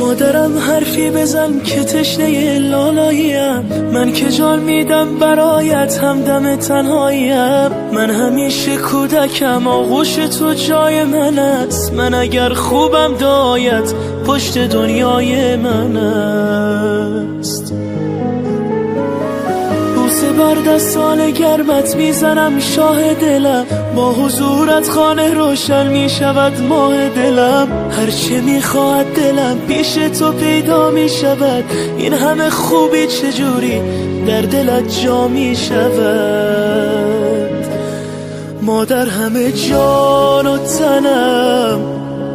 مادرم حرفی بزن که تشنه لالاییم، من که جان میدم برایت همدم تنهاییم. من همیشه کودکم، آغوش تو جای من است. من اگر خوبم دایت پشت دنیای من است. بوسه بر دستان گرمت میزنم شاه دلم، با حضورت خانه روشن میشود ماه دلم. هرچه میخواهد دلم پیش تو پیدا میشود، این همه خوبی چجوری در دلت جا میشود. مادر همه جان و تنم،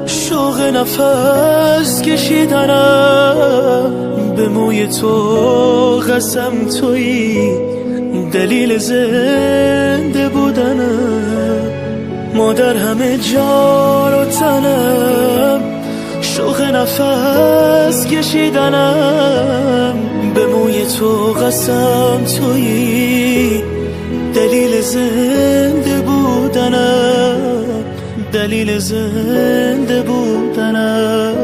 شوق نفس کشیدنم، به موی تو قسم تویی دلیل زنده بودنم. مادر همه جان و تنم، شوق نفس کشیدنم، به موی تو قسم تویی دلیل زنده بودنم، دلیل زنده بودنم.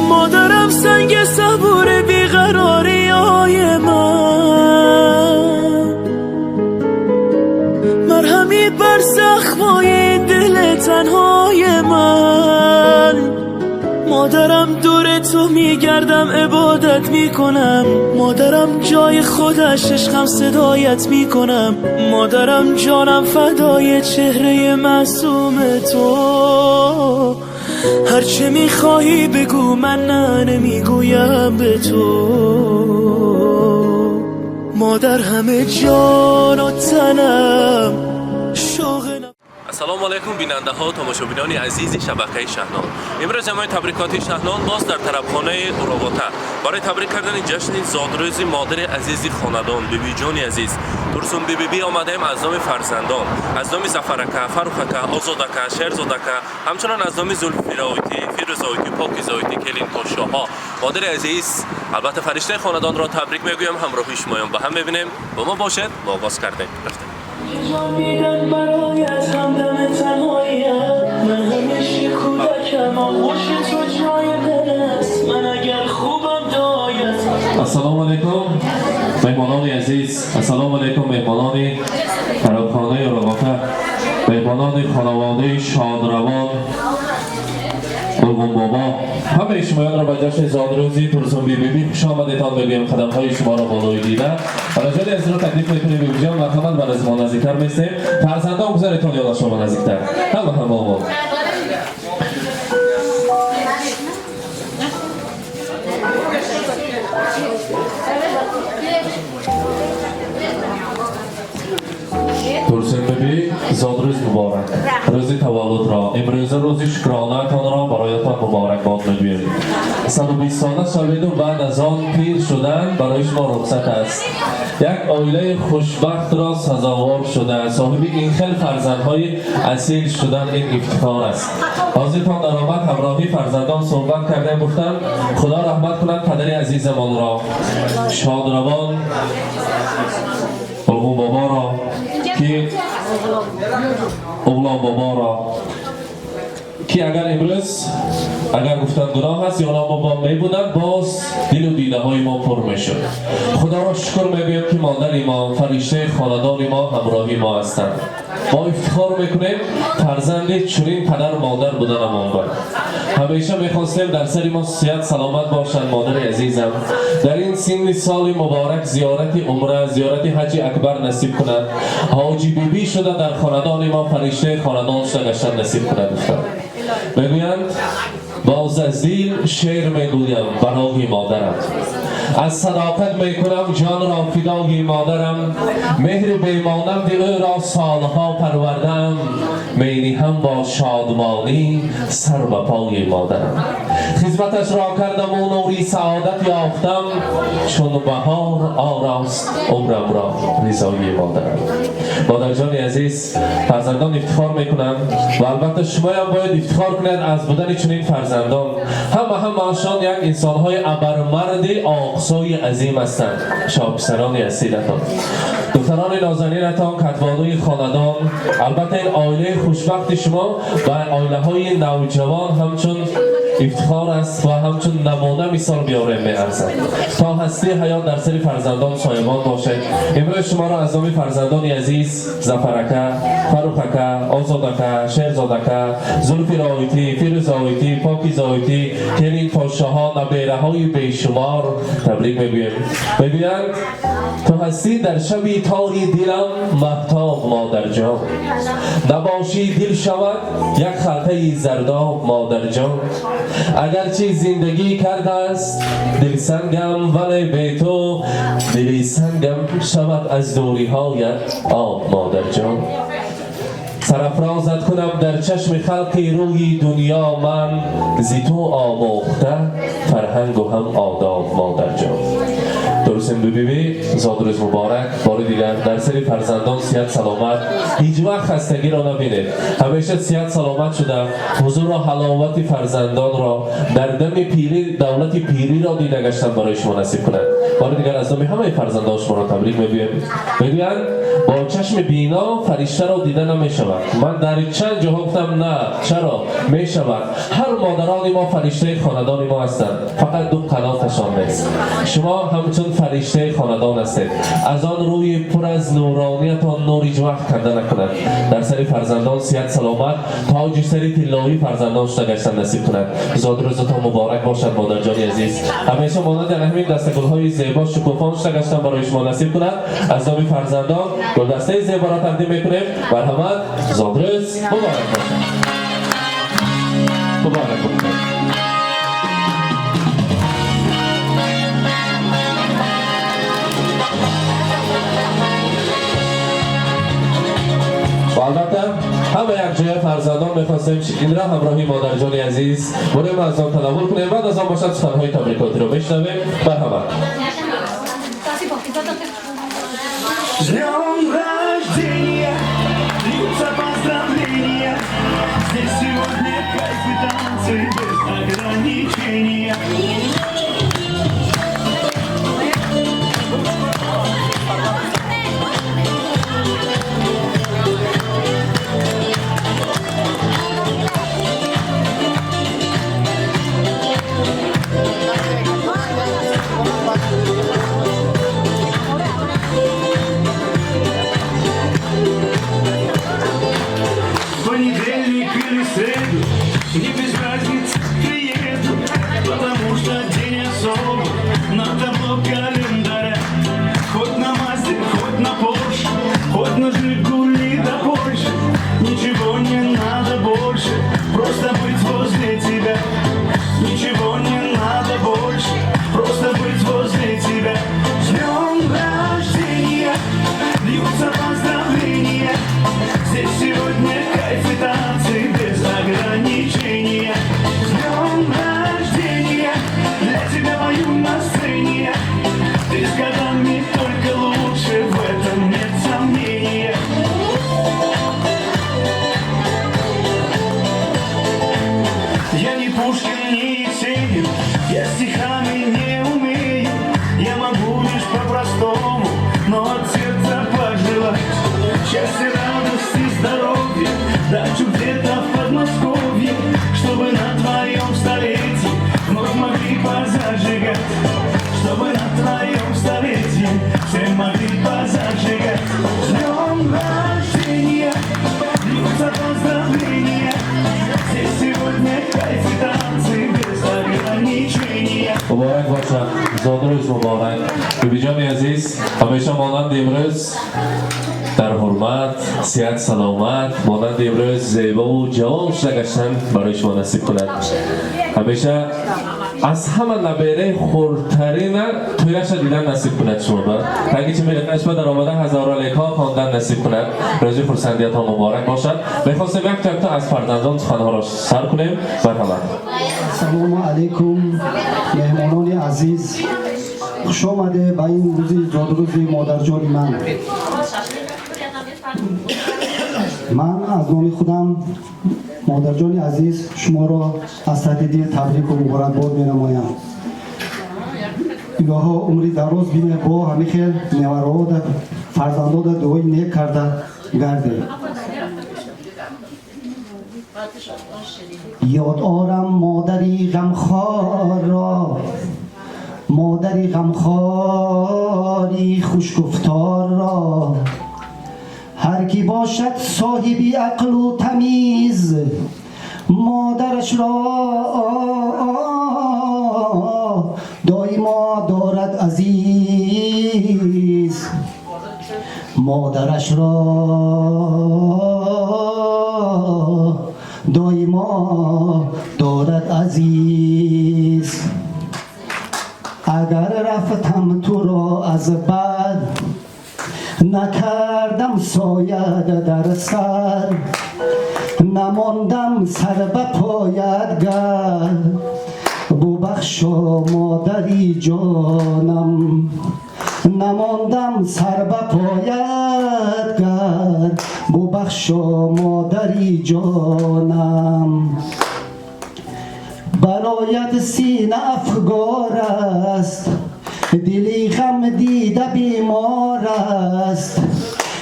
مادرم سنگ صبور بیقراری های من، مرهمی بر زخمای دل تنهای من. مادرم دور تو میگردم عبادت میکنم، مادرم جای خودش عشقم صدایت میکنم. مادرم جانم فدای چهره معصوم تو، هرچه میخواهی بگو من نه نمیگویم به تو. مادر همه جان و تنم، شوق. Ассалому алайкум, бинандаҳо, тамошобинони азизи шабакаи Шаҳнон. Имрӯз ҷамъи табрикоти Шаҳнон боз дар тарабхонаи Уровота барои табрик кардани ҷашни зодрӯзи модари азизи хонадон, бибиҷони азиз Турсун бибиби омадаем. Аз номи фарзандон, аз номи Зафарака, Фарухака, Озодака, Шерзодака, ҳамчунон аз номи Зулфироити, Фирӯзоити, Покизоити, келинпошоҳо модари азиз, албатта фариштаи хонадонро табрик мегӯям. Ҳамроҳи шумоён ба ҳам мебинем, бо мо бошед. Мо оғоз кардем, рафтем. جان میدم برایت همدم تنهایم، من همیشه کودکم، آغوش تو جای من است. من اگر خوبم دایت. Ассалому алайкум, меҳмонони азиз, ассалому алайкум, меҳмонони тарабхонаи Уровота, меҳмонони хонаводаи шодравон Урғунбобо. Ҳамаи шумоёнро ба ҷашни зодрӯзи Турсун бибиби хуш омадетон мегӯем. Қадамҳои шуморо болои дида раҷоли азизро таклиф мекунем. Бибиҷон, марҳамат, ба назди мо наздиктар местем. Фарзандон, гузаретон ёла шумо наздиктар. Ҳама ҳама омон. Турсун биби, зодрӯз муборак! Рӯзи таваллудро, имрӯза рӯзи шукронаатонро бароятон муборакбод мегӯем. 120 сола шаведу баъд аз он пир шудан барои шумо рухсат аст. Як оилаи хушбахтро сазовор шуда, соҳиби ин хел фарзандҳои асил шудан ин ифтихор аст. Ҳозиртон даромад ҳамроҳи фарзандон суҳбат кардем, гуфтанд, Худо раҳмат кунад падари азизамонро, шодравон Урғунбоборо, ки Уғлонбоборо, ки агар имрӯз, агар гуфтан гуноҳ аст, Ёлонбобо мебуданд, боз дилу дидаҳои мо пур мешуд. Худоро шукр мегӯем, ки модари мо, фариштаи хонадони мо ҳамроҳи мо ҳастанд. Мо ифтихор мекунем фарзанди чунин падару модар буданамон. Бар ҳамеша мехостем дар сари мо сиҳат саломат бошанд. Модари азизам, дар ин синни соли муборак зиёрати умра, зиёрати ҳаҷи акбар насиб кунад, ҳоҷи бибӣ шуда дар хонадони мо фариштаи хонадон шуда гаштан насиб кунад. Гуфтанд, мегӯянд, боз аз дил шеър мегӯям барои модарам, аз садоқат мекунам ҷонро фидои модарам, меҳри бемонанди ӯро солҳо парвардаам, мениҳам бо шодмонӣ сар ба пои модарам. Хизматаш ро кардам ва нури саодат ёфтам, чун баҳор орост умрам ро ризои модарам. Модарҷони азиз, фарзандон ифтихор мекунанд ва албатта шумоям бояд ифтихор кунед аз будани чунин фарзандон. Ҳамаашон як инсонҳои абармарди оқсои азим ҳастанд, шоҳписарони асилатон, духтарони нозанинатон, катвонуи хонадон. Албатта ин оилаи хушбахти шумо ба оилаҳои навҷавон ҳамчун ифтихор аст ва ҳамчун намуна мисол биёрем меарзад. То ҳастии ҳаёт дар сари фарзандон соябон бошед. Имрӯз шуморо аз номи фарзандони азиз Зафарака, Фаррухака, Озодака, Шерзодака, Зулфи Роитӣ, Фирӯз Оитӣ, Покиз Оитӣ, келин подшоҳон, набераҳои бешумор табрик мегӯем. Мегӯянд, ту ҳастӣ дар шаби тори дилам маҳтоб, модарҷон, набошӣ дил шавад як халтаи зардоб, модарҷон. Агарчи зиндагӣ кардааст дилсангам, вале бе ту дили сангам шавад аз дуриҳоят об, модарҷон. Сарафрозат кунам дар чашми халқи рӯи дунё, ман зи ту омӯхта фарҳангу ҳам одоб, модарҷон. Дурсин биби, зодрӯз муборак бори дигар. Дар сари фарзандон сиҳат саломат, ҳеҷ вақт хастагиро набинед, ҳамеша сиҳат саломат шуда ҳузурро, ҳаловати фарзандонро дар дами пирӣ, давлати пириро дида гаштан барои шумо насиб кунад. Бори дигар аз номи ҳамаи фарзандон шуморо табрик мегӯем. Мегӯянд, бо чашми бино фариштаро дида намешавад. Ман дар чанд ҷоҳо гуфтам, на, чаро мешавад. Ҳар модарони мо фариштаи хонадони мо ҳастанд, фақат ду қаноташон нест. Шумо ҳамчун фариштаи хонадон ҳастед. Аз он рӯи пур аз нурониятон нур ҳеҷ вақт канда накунад. Дар сари фарзандон сиҳат саломат, тоҷи сари тиллоии фарзандон шуда гаштан насиб кунад. Зодрӯзатон муборак бошад, модарҷони азиз. Ҳамеша монанди ҳамин дастагулҳои зебо шукуфон шуда гаштан барои шумо насиб кунад. Аз номи фарзандон гулдастаи зеборо тақдим мекунем. Марҳамат, зодрӯз муборак бошад, муборак бошад. Ва албатта ҳама якҷоя фарзандон мехостем инра ҳамроҳи модарҷони азиз бурем, аз он танаввул кунем, баъд аз он бошад суханҳои табрикотиро мешунавем. Марҳамат. С днем рождения, льются поздравления. Здесь сегодня кайф и танцы без ограничения. Понедельник или среду, мне без разницы, приеду, потому что день особый на табло календаря. Хоть на Мазде, хоть на Порше, хоть на Жигули до Польши, ничего не надо больше, просто быть возле тебя. Ничего не надо больше, просто быть возле тебя. С днем рождения, льются поздравления. Здесь сегодня кайф и танцы без ограничения. С днем рождения, для тебя пою на сцене. Ты с годами только лучше, в этом нет сомнения. Я не Пушкин, не Есенин, я стихами не умею. Я могу лишь по-простому, но от сердца пожелать счастья, радости, здоровья, дачу где-то в Подмосковье, чтобы на твоем столетии вновь могли позажигать, чтобы на твоем столетии все могли позажигать. С днем рождения, льются поздравления. Здесь сегодня кайф и танцы без ограничения. Муборак бошад, зодрӯз муборак, бибиҷони азиз. Ҳамеша монанди имрӯз дар ҳурмат, сиҳат саломат, монанди имрӯз зебову ҷавон шуда гаштан барои шумо насиб кунад. Ҳамеша Аз ҳама набераи хурдтарина тӯяша дидан насиб кунад шумо ба. Таги чи мелиқаш ба дар омада ҳазора лекҳо хондан насиб кунад. Рӯзи хурсандиятон муборак бошад. Мехостем якто якто аз фарзандон суханҳоро сар кунем. Марҳамат. Ассалому алайкум, меҳмонони азиз, хуш омаде ба ин рӯзи зодрӯзи модарҷони ман. Ман аз номи худам, модарҷони азиз, шуморо аз таҳти дил табрику муборакбод менамоям. Илоҳо, умри дароз бине, бо ҳамин хел невараода, фарзандода дуои нек карда гарде. Ёд орам модари ғамхорро, модари ғамхори хушгуфторро. Ҳар ки бошад соҳиби ақлу тамиз, модарашро доимо дорад азиз, модарашро доимо дорад азиз. Агар рафтам туро аз бад, накардам сояд дар сар, намондам сар ба поят гар, бубахшо, модари ҷонам, намондам сар ба поят гар, бубахшо, модари ҷонам. Бароят сина афгор аст, дили ғам дида бемор аст,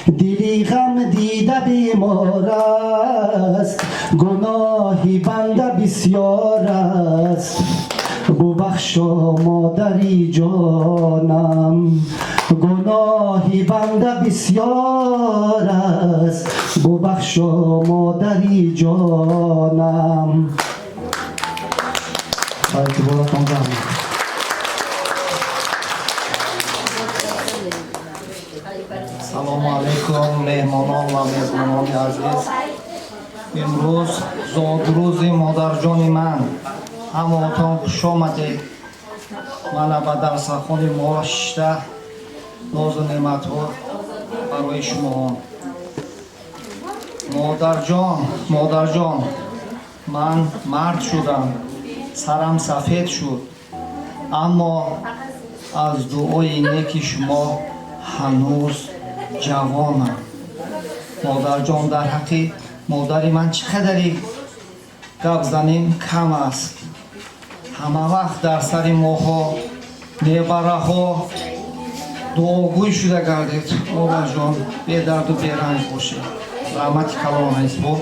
дили ғам дида бемор аст, гуноҳи банда бисёр аст, бубахшо, модари ҷонам, гуноҳи банда бисёр аст, бубахшо, модари ҷонам. Ба эътиборатон раҳмат. Салому алайкум, меҳмонон ва мезбонони азиз. Имрӯз зодрӯзи модарҷони ман. Ҳамаотон хуш омадед. Мана ба дарсахони мо шишта нозу неъматҳо барои шумоҳон. Модарҷон, модарҷон, ман мард шудам, сарам сафед шуд, аммо аз дуои неки шумо ҳанӯз ҷавонам. Модарҷон, дар ҳаққи модари ман чӣ қадари гап занем, кам аст. Ҳама вақт дар сари моҳо, небараҳо дуогӯй шуда гардед. Модарҷон, бедарду беранҷ бошед. Раҳмати калон ҳайсбо.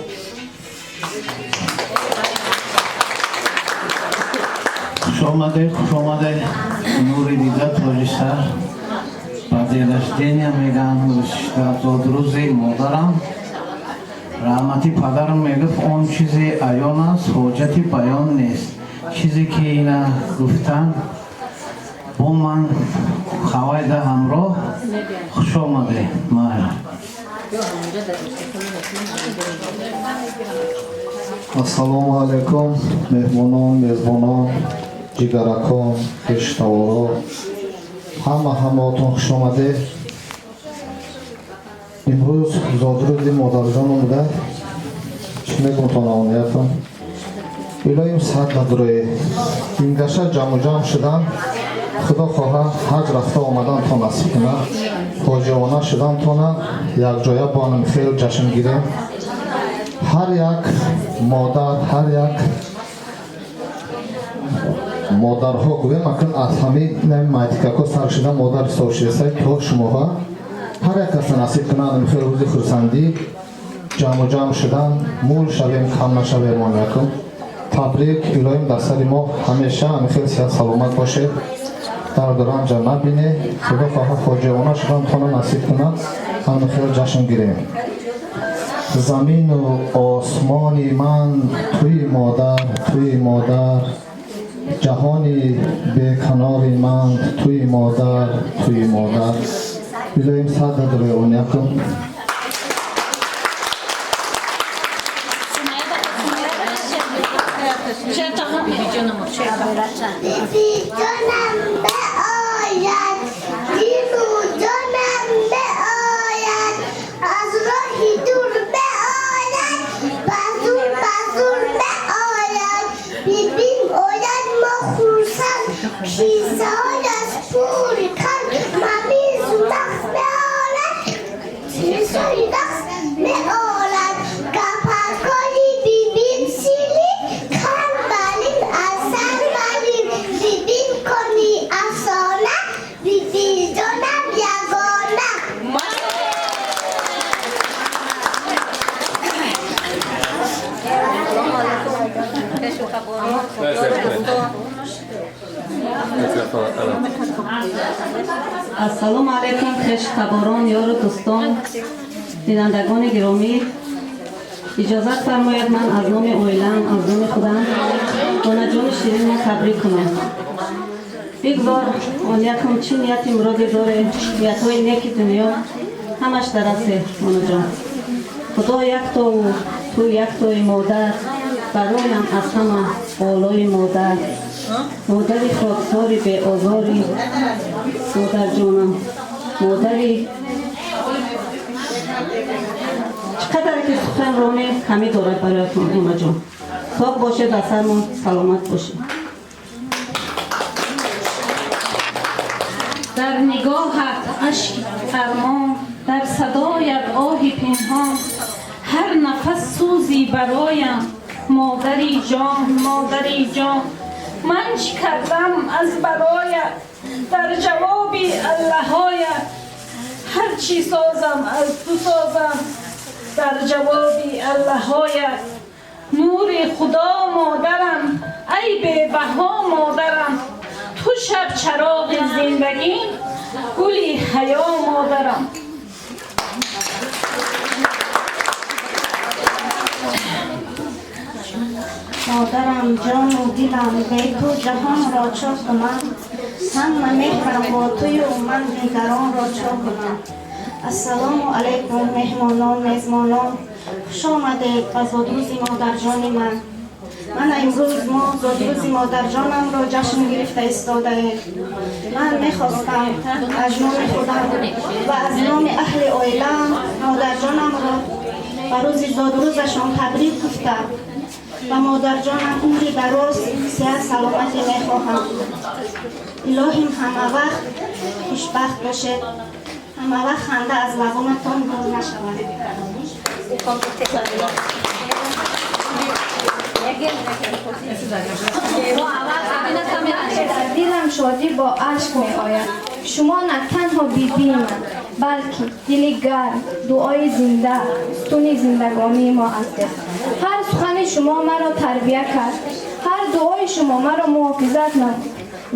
Хуш омадед, хуш омадед, нури дида, тоҷи сар. Ба день рождения мегӯянд, зодрӯзи модарам. Раҳмати падарам мегуфт, он чизе аён аст, ҳоҷати баён нест. Чизе ки ина гуфтан, бо ман хавайда ҳамроҳ. Хуш омадед, майла. Ассалому алайкум, меҳмонон, мезбонон, ҷигаракон, хештаворо, ҳама ҳамаотон хуш омадед. Имрӯз зодрӯзи модарҷоном буда. Чӣ мегӯм ониятон? Илоҳим, саҳат надурое. Ингаша ҷамъу ҷамъ шудан, худо хоҳа, ҳаҷ рафта омадантон насиб кунад, ҳоҷиона шудантона якҷоя бо хел ҷашн гирем. Ҳар як модар, ҳар як модарҳо гӯем, акн аз ҳамин майтикако сар шуда модар ҳисоб шудасай то шумоҳо, ҳар як каса насиб кунад хел рӯзи хурсандӣ ҷамъу ҷамъ шудан, мул шавем, кам нашавем. Онякум табрик. Илоҳим, дар сари мо ҳамеша ҳамин хел сиҳат саломат бошед, дарду ранҷа набине. Худо хоҳа, фоҷиона шудан тона насиб кунад, ҳамин хел ҷашн гирем. Замину осмони ман туи модар, туи модар, ҷаҳони беканори ман туи модар, туи модар. Илоҳим, сад дадрои онякум. Биби ҷонам биояд, дилу ҷонам биояд, аз роҳи дур биояд, ба зур ба зур биояд. Бибим ояд, мо хурсанд, кисаҳояш пур канд, мамизу нағз меорад, чизҳои нағз меорад. Гапакони бибим ширин, қанд барин, асал барин, бибим кони афсона, бибиҷонам ягона. Ассалому алайкум, хештаборон, ёру дӯстон, бинандагони гиромӣ. Иҷозат фармоед, ман аз номи оилаам, аз номи худам онаҷони ширинро табрик кунам. Бигзор он якум чӣ нияти муроде доре, ниятҳои неки дунё ҳамаш дарасе, онаҷон. Худо яктову ту яктои модар, бароям аз ҳама болои модар, модари хоксори беозори, модарҷонам, модари чӣ қадаре ки сухан ронем, камӣ дорад бароятон, онаҷон. Сок бошед, аз сармон саломат бошед. Дар нигоҳат ашки фармон, дар садоят оҳи пинҳон, ҳар нафас сӯзи бароям, модари ҷон, модари ҷон. Ман чӣ кардам аз бароят, дар ҷавоби аллаҳоят? Ҳар чӣ созам, аз ту созам, дар ҷавоби аллаҳоят. Нури худо модарам, ай бебаҳо модарам, ту шаб чароғи зиндагим, гули ҳаё модарам. Модарам, ҷону дилам, бе ту ҷаҳонро чо кунам? Ҳама меҳрам бо тую, ман дигаронро чо кунам? Ассалому алайкум, меҳмонон, мезмонон, хуш омадед ба зодрӯзи модарҷони ман. Ман имрӯз мо зодрӯзи модарҷонамро ҷашн гирифта истодаем. Ман мехостам аз номи худам ва аз номи аҳли оилаам модарҷонамро ба рӯзи зодрӯзашон табрик гуфта ва модарҷонам умри дароз, сиҳат, саломатӣ мехоҳам. Илоҳим, ҳама вақт хушбахт бошед, ҳама вақт ханда аз лабонатон дур нашавад. Дар дилам шодӣ бо ашк меояд. Шумо на танҳо бибии ман, балки дили гарм, дуои зинда, сутуни зиндагонии мо ҳастед. Ҳар сухани шумо маро тарбия кард, ҳар дуои шумо маро муҳофизат намуд.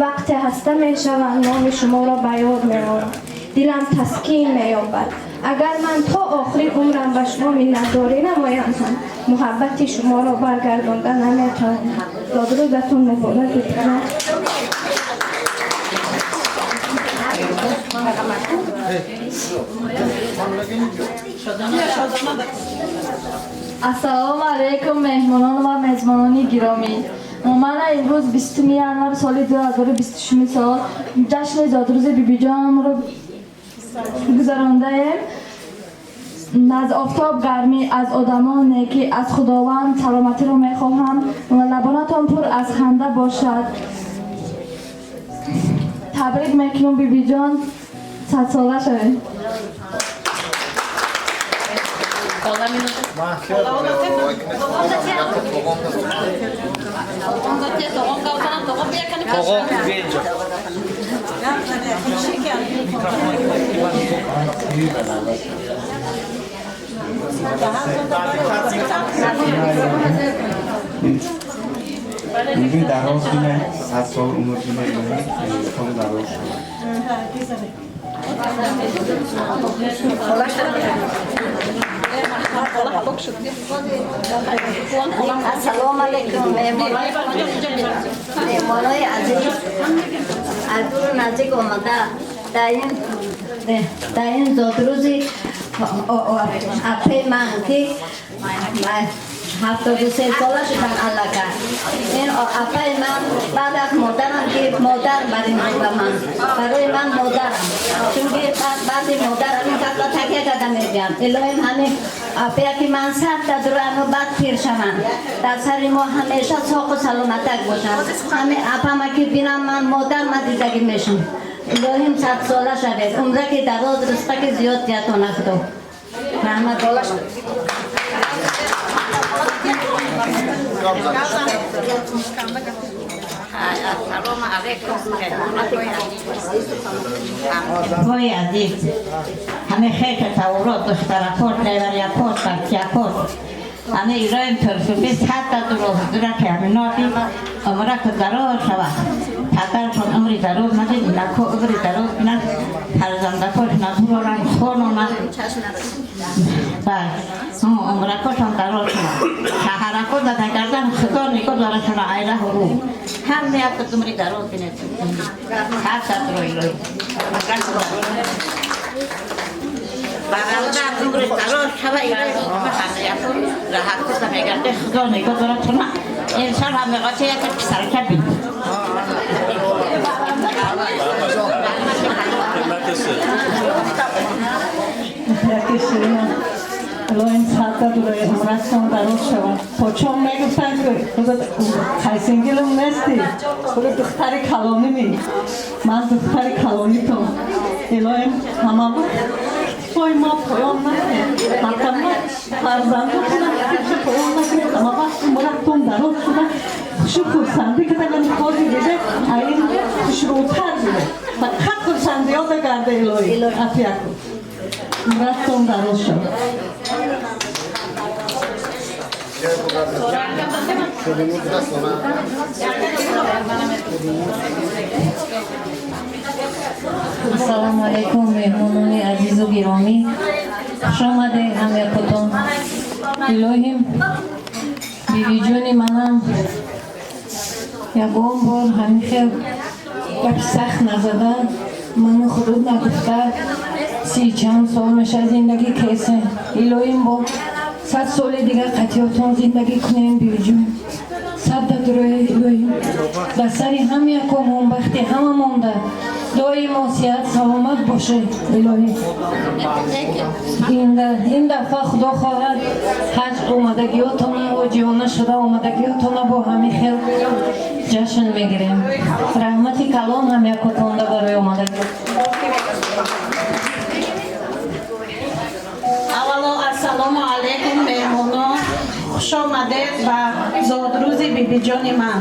Вақте ҳаста мешавам, номи шуморо ба ёд меорам, дилам таскин меёбад. Агар ман то охири умрам ба шумо миннатдорӣ намоям ҳам, муҳаббати шуморо баргардонда наметавонам. Зодрӯзатон муборак, бибиҷон. Ассалому алайкум, меҳмонон ва мезбонони гиромӣ. Ман имрӯз 20 январ соли 2026 сол ҷашни зодрӯзи бибиҷонамро гузарондаем. Аз офтоб гармӣ, аз одамон некӣ, аз Худованд саломатиро мехоҳам. Лабонатон пур аз ханда бошад. Табрик мекунам, бибиҷон, садсола шавед. Умри дароз бине, 100 сол умр бине, илоҳӣ дароз шавад. Ассалому алайкум, меҳмонои азиз, аз дуру наздик омада дар ин зодрӯзи апаи ман, ки 73 сола шудам аллака. Ин апаи ман баъд аз модарам ки модар бар ин ба ман, барои ман модарам, чунки баъди модарам ин касба такя карда мегӯям. Илоҳим, ҳамин апая ки ман 100 та дурану баъд пир шаванд, дар сари мо ҳамеша соқу саломатак бошанд. Ҳамин апама ки бинам, ман модар ма дидагӣ мешам. Илоҳим, 100 сола шавед, умраки дароз, ризқаки зиёд диятона худо. Раҳмат. Ассалому алайкум, меҳмонои азиз, ҳаме хеша таврот, духтаракот, неварякот, бачакот, ҳаме илоҳим, турсунби 100 та дуро ҳузура ки ҳаминоди умраку дароз шавад. Падаршон умри дароз надид, инако умри дароз бинад, фарзандакошона буроранд, хононанд, умракошон дароз шавад. Шаҳарако зада гардан, худо нигоҳ дорашона, айла ҳуру ҳамаят умри дароз бинед. 100 та дуро илоҳим. Бародар, умри дароз шава, илоҳим, ҳамаятон раҳат куза мегарде, худо нигоҳ доратона. Инсон ҳам мехоҳад як писарча бин. Илоҳим, 100 та дурои умратон дароз шавад. Почон мегуфтанд, ки худат хайсингилум нестӣ, худат духтари калонимӣ. Ман духтари калонитон. Илоҳим, ҳама вақт китфои мо поён накунед, ҳатама фарзандотона китфша поён накунед. Ҳама вақт умратон дароз шуда, хушу хурсандӣ кардагани хози дида, ин хушрӯтар биде. Фақат хурсандиҳо багарда, илоҳӣ, афияку. Умратон дароз шавад. Ассалому алайкум, меҳмонони азизу гиромӣ, хуш омадед ҳамякотон. Илоҳим, бибиҷони манам ягон бор ҳамин хел гапи сахт назада, ману худуд нагуфта, си чанд сол меша зиндагӣ кесем. Илоҳим, бо 100 соли дигар қатиётон зиндагӣ кунем, бибиҷон. 100 та дурои илоҳим, дар сари ҳам якомон бахти ҳама монда, доимо сиҳат саломат бошед, илоҳӣ. Ин дафъа, худо хоҳад, ҳаҷ омадагиётона, ҳоҷиёна шуда омадагиётона бо ҳамин хел ҷашн мегирем. Раҳмати калон ҳам якотонда барои омадагиёт. Аввало, ассалому алайкум, меҳмонон, хуш омадед ба зодрӯзи бибиҷони ман.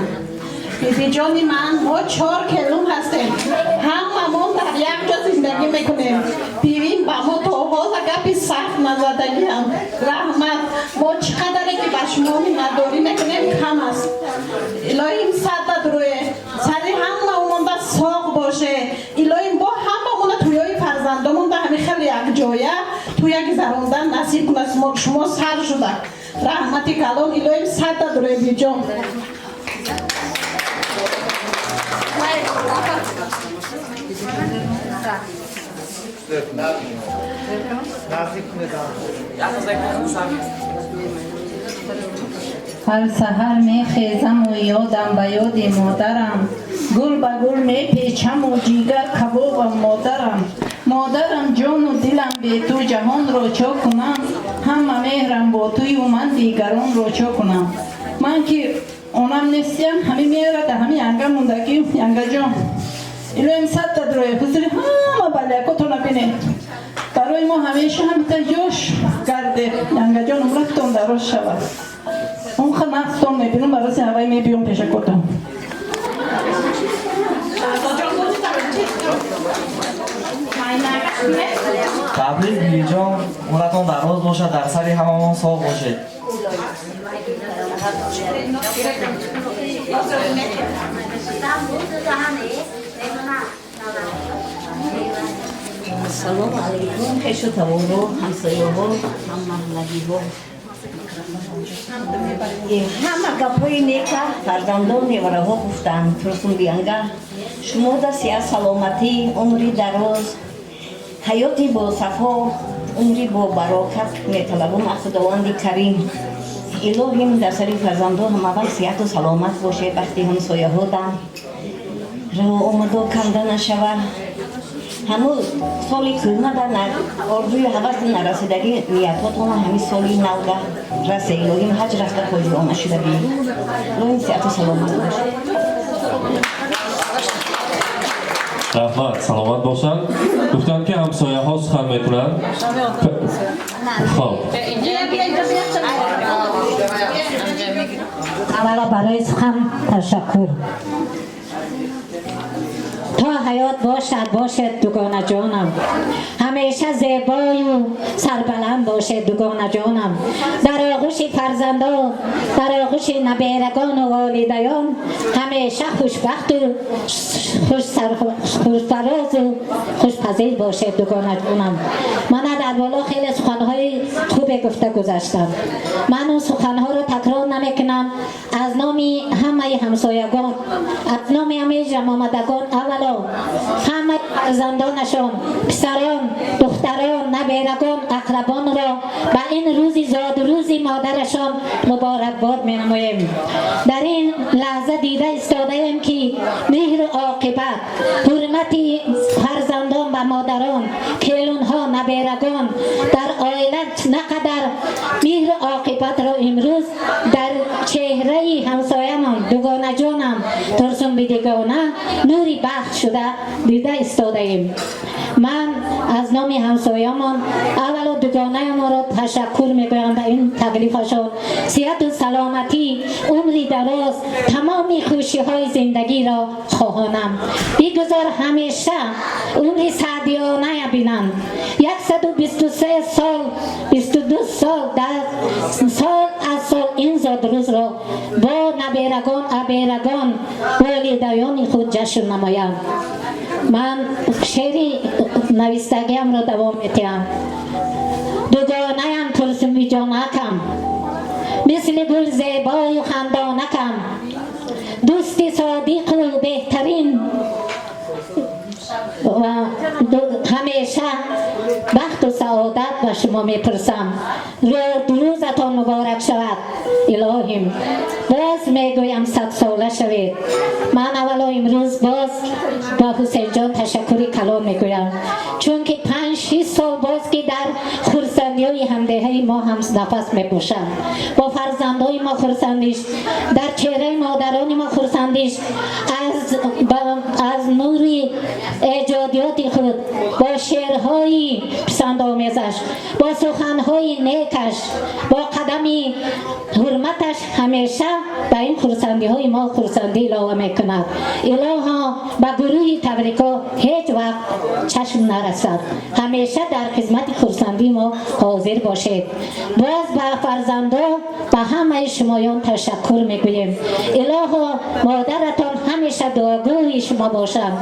Бибиҷони ман, мо чор келун ҳастем, ҳамамон дар як ҷо зиндагӣ мекунем. Бибим ба мо то ҳоза гапи сахт назадагиам. Раҳмат, мо чӣ қадаре ки ба шумо миннатдорӣ мекунем, кам аст. Илоҳим, 100 та дуруе сари ҳамаомонда соғ боше. Илоҳим, бо ҳамамона тӯёи фарзандомонда ҳами хеле якҷоя тӯя гузарондан насиб кунад. Шумо сар шуда, раҳмати калон. Илоҳим, 100 та дуруе, биҷон. Ҳар саҳар мехезаму ёдам ба ёди модарам, гул ба гул мепечаму ҷигар кабобам модарам. Модарам, ҷону дилам, бе ту ҷаҳонро чо кунам? Ҳама меҳрам бо тую ман дигаронро чо кунам? Ман ки онам нестиям, ҳами мерада ҳами янга мондагӣ. Янгаҷон, илоҳим, 100 та дурои ҳузури ҳама балякотона бинед. Барои мо ҳамеша ҳамита ёш гарде, янгаҷон, умратон дароз шавад. Онха нақстон мебинам, бароси ҳавай мебиём пешакотон. Табрик, бибиҷон, умратон дароз бошад, дар сари ҳамамон соғ бошед. Ассалому алайкум, хешу таворо, ҳамсояҳо, ҳаммаҳаллагиҳо. Ҳама гапҳои нека фарзандон, невараҳо гуфтанд. Турсунбиянга, шумо да сиҳат, саломатӣ, умри дароз, ҳаёти босафо, умри бобарокат металабум аз Худованди Карим. Илоҳим дар сари фарзандо ҳамавақт сиҳату саломат бошед, бахти ҳамсояҳо дам раво омадо канда нашава. Ҳамун соли кӯҳнада орзуи ҳаваси нарасидагӣ ниятҳотона ҳамин соли навда расе. Илоҳим ҳаҷ рафта хоҷиона шуда би. Илоҳим сиҳату саломат бошед. Раҳмат, саломат бошанд. Гуфтанд ки ҳамсояҳо сухан мекунанд. Хоб. Аввало барои сухан ташаккур. То ҳаёт бошад, бошед дугонаҷонам. Ҳамеша зебою сарбаланд бошед дугонаҷонам. Дар оғӯши фарзандо, дар оғӯши наберагону волидаён ҳамеша хушбахту хушфарозу хушпазир бошед дугонаҷонам. Мана дар боло хеле суханҳои хубе гуфта гузаштам. Ман он суханҳоро такрор намекунам. Аз номи ҳамаи ҳамсоягон, аз номи ҳамаи ҷамъомадагон, аввало ҳамаи фарзандонашон, писарон, духтарон, наберагон, ақрабонро ба ин рӯзи зодрӯзи модарашон муборакбод менамоем. Дар ин лаҳза дида истодаем ки меҳру оқибат, ҳурмати фарзандон ба модарон, келунҳо, наберагон дар оила на қадар меҳру оқибатро имрӯз дар чеҳраи ҳамсоямон дугонаҷонам Турсунбидигона нури бахт шуда дида истодаем. Ман аз номи ҳамсоямон аввало дугонаямонро ташаккур мегӯям ба ин таклифашон. Сиҳату саломатӣ, умри дароз, тамоми хушиҳои зиндагиро хоҳонам. Бигузор ҳамеша умри саъдиёная бинанд. 123 сол, 22 сол дар сол аз сол ин зодрӯзро бо наберагон, аберагон, волидаёни худ ҷашн намоянд. Ман шеъри навистагиамро давом медиҳам. Дугонаям Турсунбиҷонакам, мисли гул зебою хандонакам, дӯсти содиқу беҳтарин ва ҳамеша бахту саодат ба шумо мепурсам. Рӯзатон муборак шавад илоҳим. Боз мегӯям садсола шавед. Ман аввало имрӯз боз ба Ҳусейнҷон ташаккури калон мегӯям, чунки 5-6 сол боз ки дар хурсандиҳои ҳамдеҳаи мо ҳам нафас мепӯшанд, бо фарзандҳои мо хурсандиш, дар чеҳраи модарони мо хурсандиш, аз нури эҷодиёти худ, бо шеърҳои писандомезаш, бо суханҳои некаш, бо қадами ҳурматаш ҳамеша ба ин хурсандиҳои мо хурсандӣ илова мекунад. Илоҳо ба гурӯҳи табрико ҳеҷ вақт чашм нарасад. Ҳамеша дар хизмати хурсандии мо ҳозир бошед. Боз ба фарзандо, ба ҳамаи шумоён ташаккур мегӯем. Илоҳо модаратон ҳамеша дуогӯи шумо бошанд.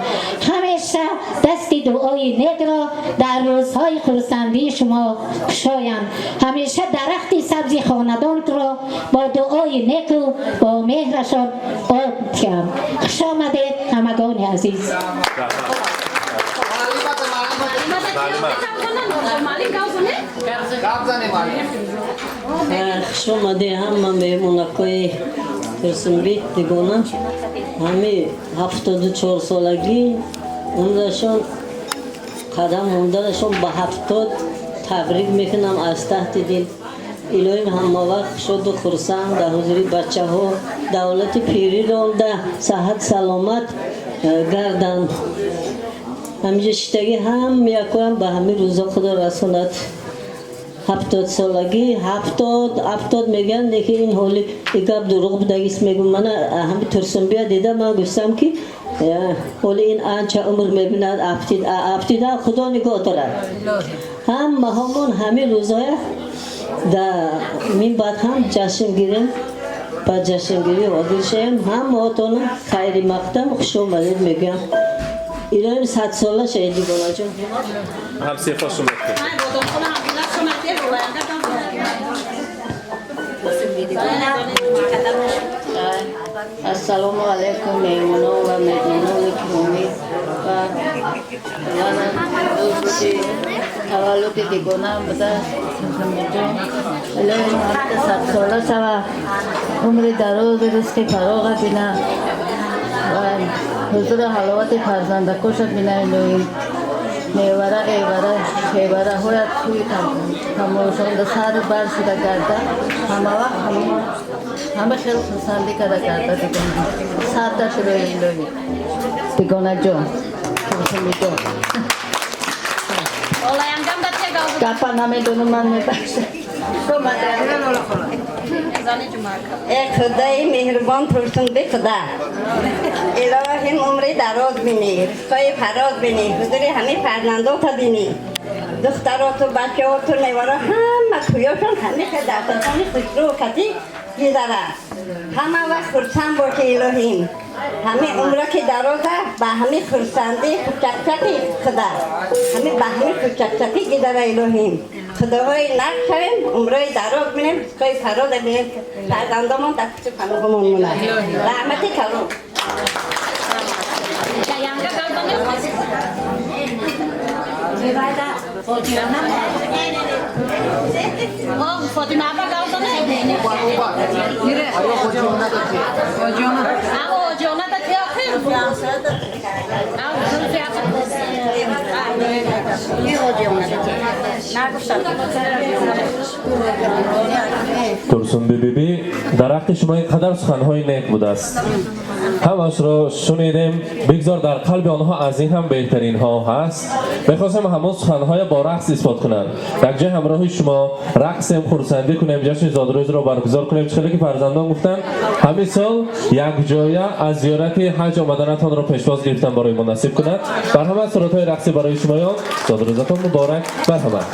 Ҳамеша дасти дуои некро дар рӯзҳои хурсандии шумо кушоянд. Ҳамеша дарахти сабзи хонадонро бо дуои неку бо меҳрашон об диҳанд. Хуш омадед ҳамагони азиз. Хуш омадед ҳама меҳмонакҳои Турсунби дигона. Ҳами 74 солагӣ умрашон қадам монданашон ба 70 табрик мекунам аз таҳти дил. Илоҳим ҳамавақт шоду хурсанд дар ҳузури бачаҳо, давлати пирӣ ронда, саҳат саломат гарданд. Ҳаминҷо шиштагӣ ҳам якоям ба ҳамин рӯза худо расонад. 70 солагӣ, 70 мегӯянд, лекин ин ҳоли гап дурӯғ будагист мегӯм. Мана ҳами Турсунбия дида ман гуфтам ки ҳоли ин анча умр мебинад, афтида худо нигоҳ дорад. Ҳамаҳомон ҳамин рӯзҳоя дар мин баъд ҳам ҷашн гирем, ба ҷашнгирӣ ҳозир шавем. Ҳамаҳотона хайри мақдам хуш омадед мегӯям. Илоҳим 100 сола шавед дигонаҷон. Ассалому алайкум меҳмонон ва меҳмонони киромӣ ва манам рӯзи таваллуди дигонаам буда. Илоҳи ҳамта садсола шава, умри дарози, ризқи фароға бина ва ҳузуру ҳаловати фарзандакоша бина. Илоҳӣ, мевара, эвара, чевараҳоят тӯи тамошонда сару бар шуда гарда, ҳамавақт ҳама хел хурсандӣ карда гарда. Дигона, садта шурои илоҳӣ, дигонаҷон, Турсунбиҷон. Гапа намедонам, ман мебахшам. Э Худои меҳрубон, Турсунби худа, илоҳим, умри дароз бинӣ, ризқои фароз бинӣ, ҳузури ҳамаи фарзандота бинӣ, духтароту, бачаоту, неваро, ҳама куёшон ҳамеша дастархони хушрӯ катӣ гизара, ҳама вақт хурсанд бошӣ. Илоҳим, ҳами умра ки дароза, ба ҳами хурсандӣ, хучакчаки худа, ҳами ба ҳами хучакчакӣ гизара. Илоҳим, худоҳои нақ шавем, умрои дароз бинем, ризқои фароза бинем, фарзандомон дар пушти паноҳумон монад. Раҳмати калон. Турсунби бибӣ, дар ҳаққи шумо ин қадар суханҳои нек будааст, ҳамашро шунидем. Бигзор дар қалби онҳо аз ин ҳам беҳтаринҳо ҳаст. Мехостем ҳамон суханҳоя бо рақс исбот кунанд. Якҷоя ҳамроҳи шумо рақсем, хурсандӣ кунем, ҷашни зодрӯзро баргузор кунем. Чӣ хеле ки фарзандон гуфтанд, ҳамин сол якҷоя аз зиёрати ҳаҷ омаданатонро пешвоз гирифтан барои мо насиб кунад. Марҳамат, суратҳои рақсӣ барои шумоён. Зодрӯзатон муборак, марҳамат.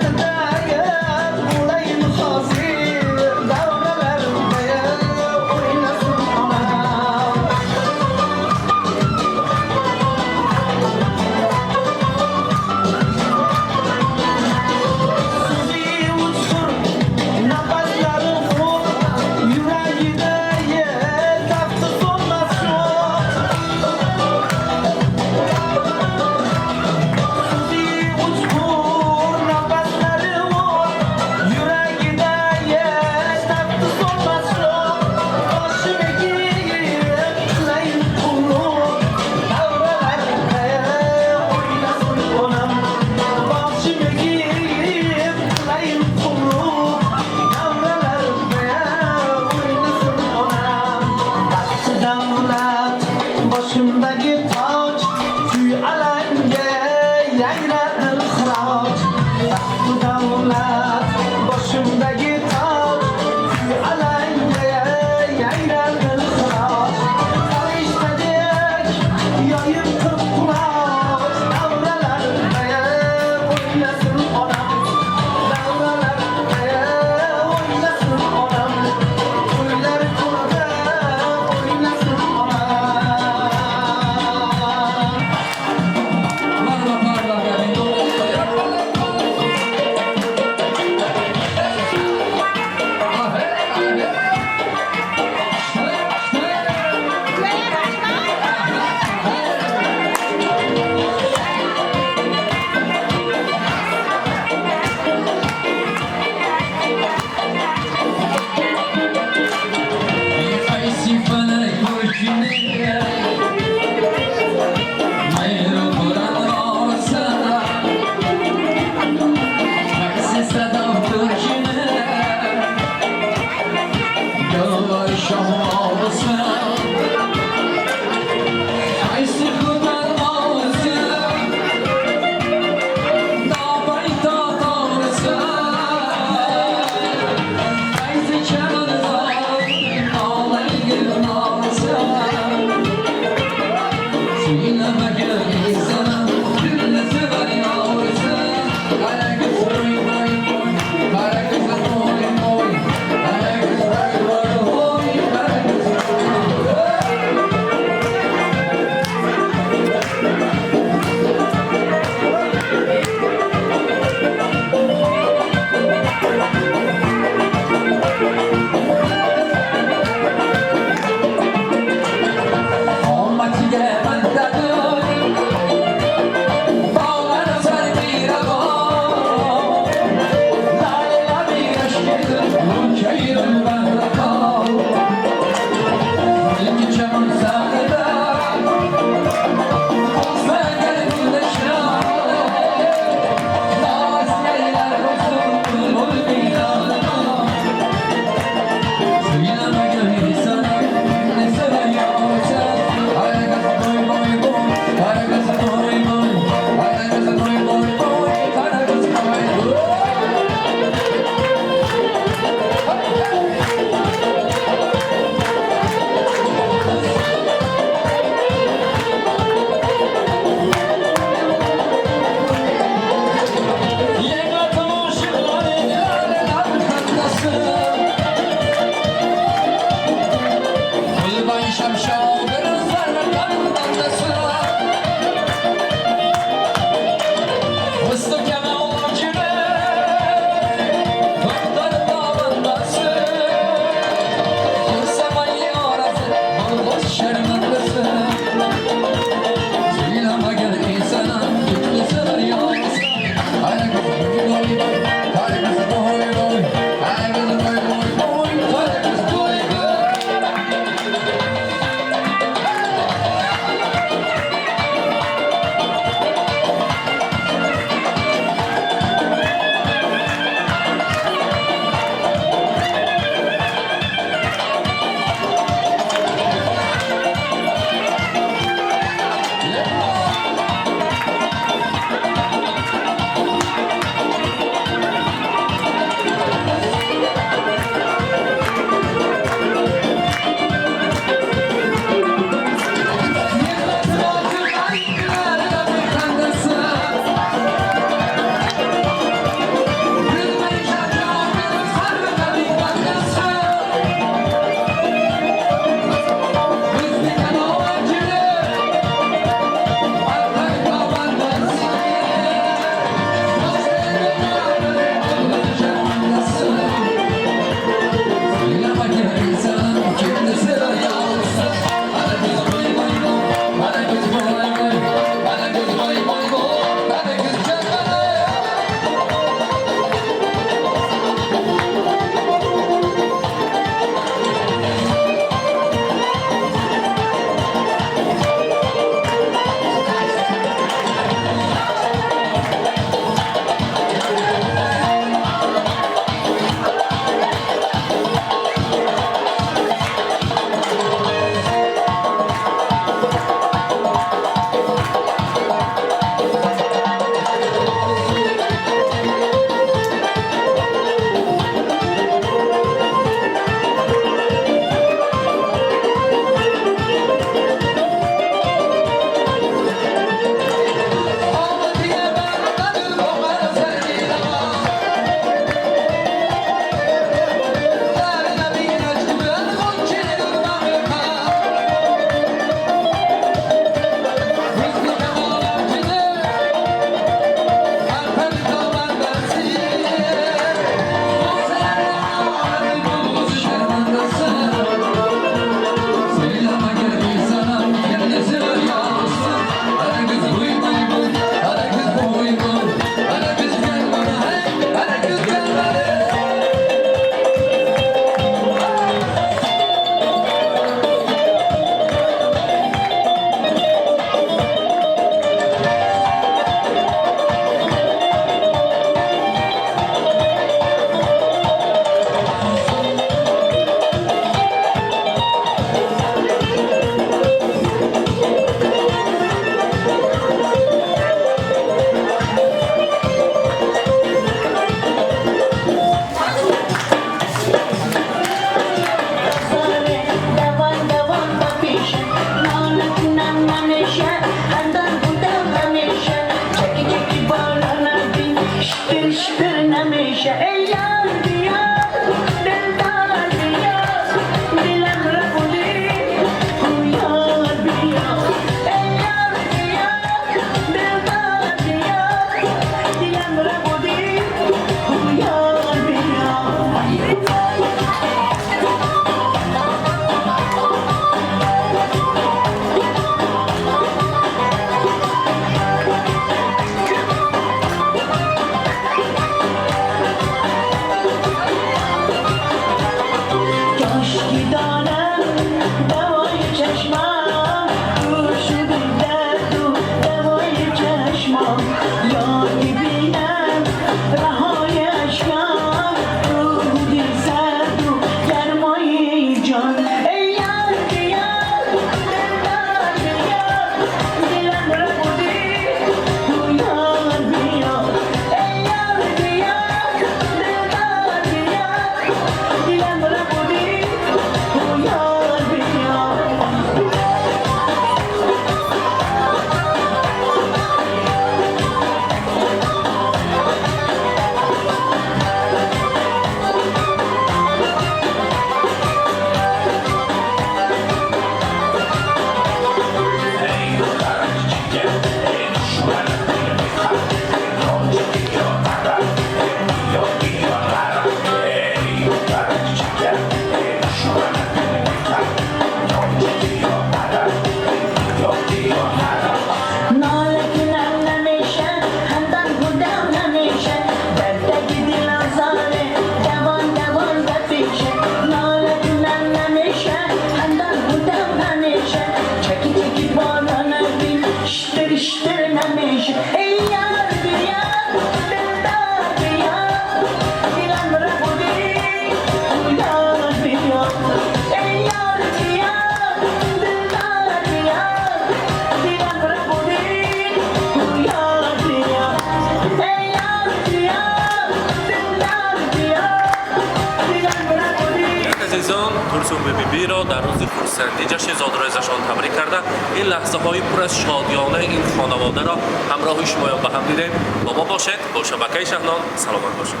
Кулсумбибиро дар рӯзи хурсандӣ, ҷашни зодрӯзашон табрик карда, ин лаҳзаҳои пур аз шодиёнаи ин хонаводаро ҳамроҳи шумоён ба ҳам дидем. Бо мо бошед, бо шабакаи Шаҳнон. Саломат бошед.